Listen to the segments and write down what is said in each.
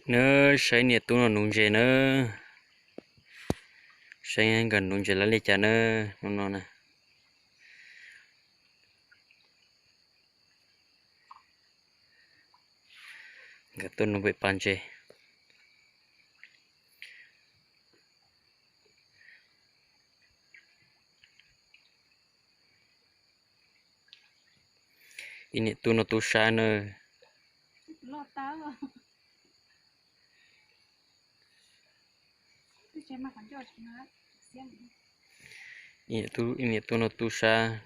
Nawb, saib niam tub no nuv ntses nawb. Saib nkawd nuv ntses lawv li cas nawb, hnub no na. Nkawd tuaj nuv pem pas ntses. Ib niam tub no tub sab nawb. Ib niam tub no tub sab,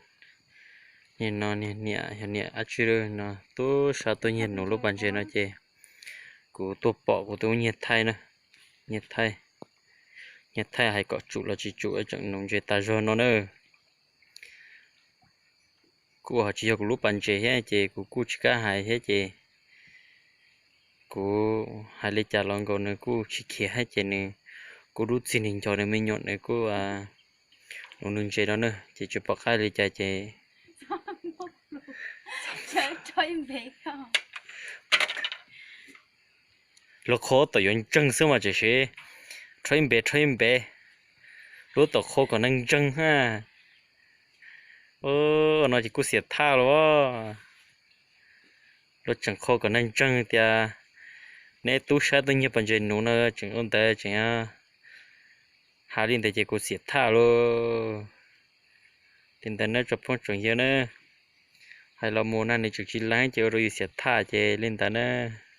niag no niag niam, yog niam dab tsi no tub sab tuaj nyiag nuv lub pas ntses no ces kuv tuaj pom kuv tuaj nyiag thaij na, nyiag thaij, nyiag thaij hais kom tsum los tsis tsum tseem nuv ntses tas zog no na. Kuj ho tsis yog kuv lub pas ntses thiab ces kuv kuj tsis kam hais thiab ces kuv hais li cas los nkaus nws kuj tsis khiav thiab ces nws kuj dub txig nws nco nws me nyuam nws kuj nuv nws ntses no na ces tsis pom qab li cas ces los qhov tom yuav ntseeg xwb mas tseem sib rho ib npe rho ib npe, lub tom qhov kom neeg ntseeg na. No ces kuj xiam thaj los, luag tseem qhov kom neeg ntseeg tias neb tub sab tuaj nyiag pas ntses nuv no tseem ua ntawd tseem hais li ntawd ces kuv xiam thaj lauj. Li ntawd nawb tsoom phooj tsoom ywg nawb, hais los mus na nws tseem tsis lees ces ua rau yus xiam thaj ces li ntawd nawb.